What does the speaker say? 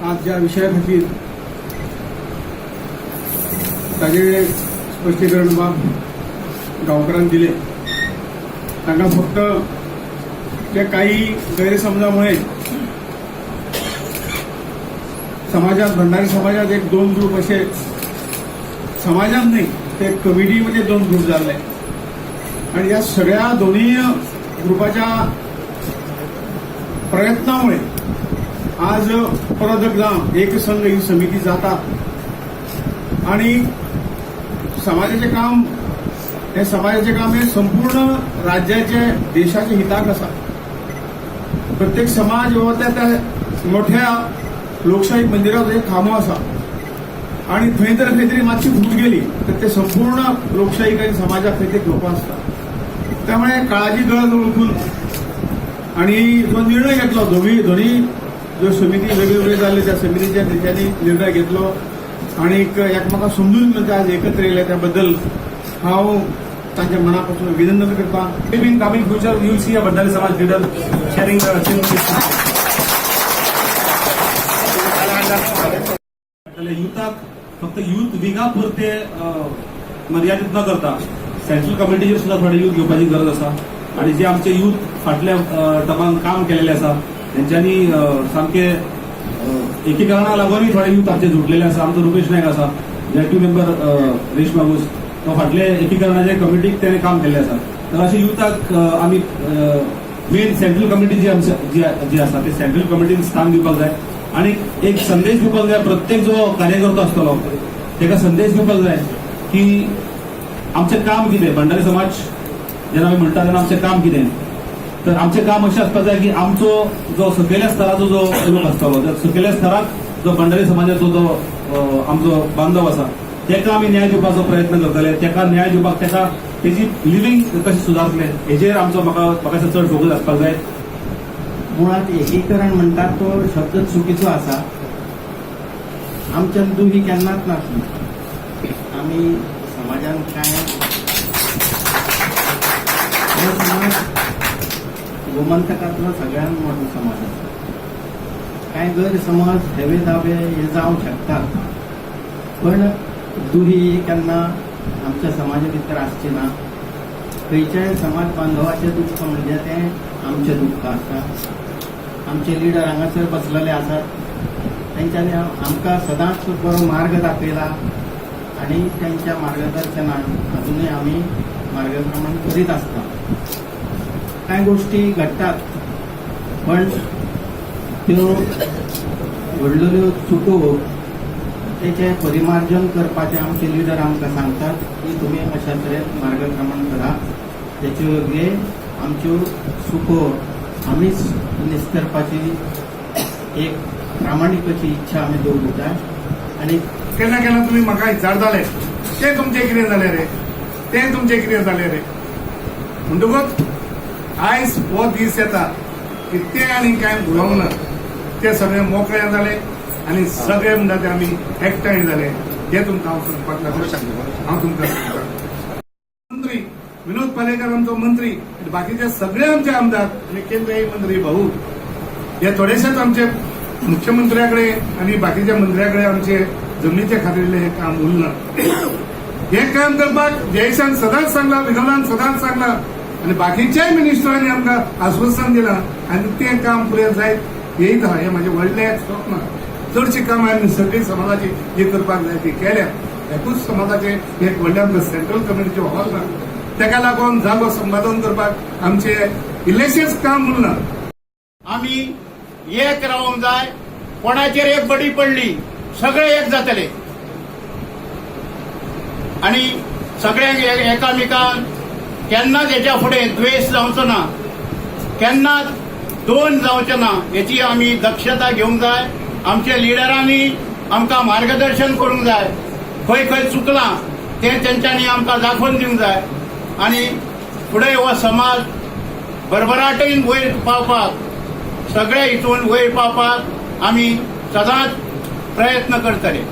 आज ज्या विशया खातीर ताजे स्पश्टीकरण बाब गांवकरान दिले, तांकां फक्त त्या काही गैरसमजामुळे समाजात, भंडारी समाजात एक दोन ग्रुप असे, समाजात नाही, ते कमिटीमध्ये दोन ग्रुप झाले आणि या सगळ्या दोन्ही ग्रुपाच्या प्रयत्नामुळे आज परत एकदा एक संघ ही समिती जाता आणि समाजाचे काम हे, समाजाचे काम हे संपूर्ण राज्याचे, देशाच्या हिताक आसा. प्रत्येक समाज हो त्या त्या मोठ्या लोकशाही मंदिराचो एक खांबो आसा आणि थंय जर खंय तरी मातशी फूट गेली तर ते संपूर्ण लोकशाही आणि समाजाक खंय ते धोको आसता. त्यामुळे काळाची गरज ओळखून आणि जो निर्णय घेतलो, दोन्ही दोन्ही ज्यो समिती वेगळे वेगळे जाल्ले, त्या समितीच्या तेंच्यांनी निर्णय घेतलो आणि एकमेकांक समजून घेवन ते आज एकत्र येयले, त्याबद्दल हांव तांच्या मनापासून अभिनंदन करता. Maybe in coming future, you will see a Bhandari Samaj leader sharing the same. युथाक फक्त युथ विंगा पुरते मर्यादित न करता सेंट्रल कमिटीचेर सुद्धा थोडे युथ घेवपाची गरज आसा आणि जे आमचे युथ फाटल्या टर्मान काम केलेले आसा, तेंच्यांनी सामके एकीकरणाक लागूनय थोडे युथ आमचे जुटलेले आसा. आमचो रुपेश नायक आसा, एक्झिक्युटिव्ह मेंबर रेश मागूस, तो फाटले एकीकरणाच्या कमिटीक तेणे काम केल्लें आसा. तर अशे युथाक आमी मेन सेंट्रल कमिटी जी आमची जी जी आसा, ते सेंट्रल कमिटीन स्थान दिवपाक जाय आणि एक संदेश दिवपाक जाय. प्रत्येक जो कार्यकर्तो आसतलो तेका संदेश दिवपाक जाय की आमचें काम कितें. भंडारी समाज जेन्ना आमी म्हणटा तेन्ना आमचें काम कितें, तर आमचें काम अशें आसपाक जाय की आमचो जो सकयल्या स्तराचो जो लोक आसतलो, त्या सकयल्या स्तराक जो भंडारी समाजाचो जो आमचो बांधव आसा, तेका आमी न्याय दिवपाचो प्रयत्न करतले. तेका न्याय दिवपाक, तेका तेजी लिव्हिंग कशें सुदारतलें हेजेर आमचो म्हाका म्हाका दिसता चड फोकस आसपाक जाय. मुळात एकीकरण म्हणटात तो शब्द चुकीचो आसा. आमच्यान दुही केन्नाच नासली. आमी समाजान कांय, हो समाज गोमंतकांतलो सगळ्यांत मोठो समाज आसा. कांय गैरसमज, हेवे दावे हे जावंक शकतात, पण दुही केन्ना आमच्या समाजा भितर आसची ना. खंयच्याय समाज बांधवाचें दुख्ख म्हणजे तें आमचें दुख्ख आसा. आमचे लिडर हांगासर बसलेले आसात, तेंच्यांनी आमकां सदांच बरो मार्ग दाखयला आनी तेंच्या मार्गदर्शनान अजुनूय आमी मार्गक्रमण करीत आसता. कांय गोश्टी घडटात, पण त्यो घडलेल्यो चुको, तेचें परिमार्जन करपाचें आमचे लिडर आमकां सांगतात की तुमी अशा तरेन मार्गक्रमण करा. तेचे वरवीं आमच्यो चुको आमीच निस्तरपाची एक प्रामाणीक अशी इच्छा आमी दवरूंक जाय आनी केन्ना केन्ना तुमी म्हाका विचारताले, तें तुमचें कितें जालें रे, तें तुमचें कितें जालें रे. म्हणटकूच आयज हो दीस येता की तें आनी कांय उलोवंक ना. ते सगळे मोकळे जाले आनी सगळे म्हणटा ते आमी एकठांय जाले, हें तुमकां हांव सांगपाक लागलो. हांव तुमकां सांगता, मंत्री विनोद पालेकर आमचो मंत्री आनी बाकीचे सगळे आमचे आमदार आनी केंद्रीय मंत्री भाऊ, हे थोडेशेच आमचे मुख्यमंत्र्या कडेन आनी बाकीच्या मंत्र्या कडेन आमचे जमनीचे खातीर हें काम उरना. हें काम करपाक जयेशान सदांच सांगलां, विनोदान सदांच सांगलां आनी बाकीच्याय मिनिस्टरांनी आमकां आश्वासन दिलां आनी तें काम फुडें जायत येयत आहा. हें म्हाजें व्हडलें एक स्वप्न. चडशीं कामां आमी सगळीं समाजाची जी करपाक जाय ती केल्या. एकूच समाजाचें एक व्हडलें आमकां सेंट्रल कमिटीचें हॉल ना, तेका लागून जागो संपादन करपाक आमचें इल्लेशेंच काम उरलां. आमी एक रावंक जाय. कोणाचेर एक बडी पडली, सगळे एक जातले आणि सगळ्यांक एकामेकांक केन्नाच हेच्या फुडें द्वेश जावचो ना, केन्नाच दोन जावचे ना, हेची आमी दक्षता घेवंक जाय. आमच्या लिडरांनी आमकां मार्गदर्शन करूंक जाय. खंय खंय चुकलां तें तेंच्यांनी आमकां दाखोवन दिवंक जाय आनी फुडें हो समाज भरभराटीन वयर पावपाक, सगळे हितून वयर पावपाक आमी सदांच प्रयत्न करतले.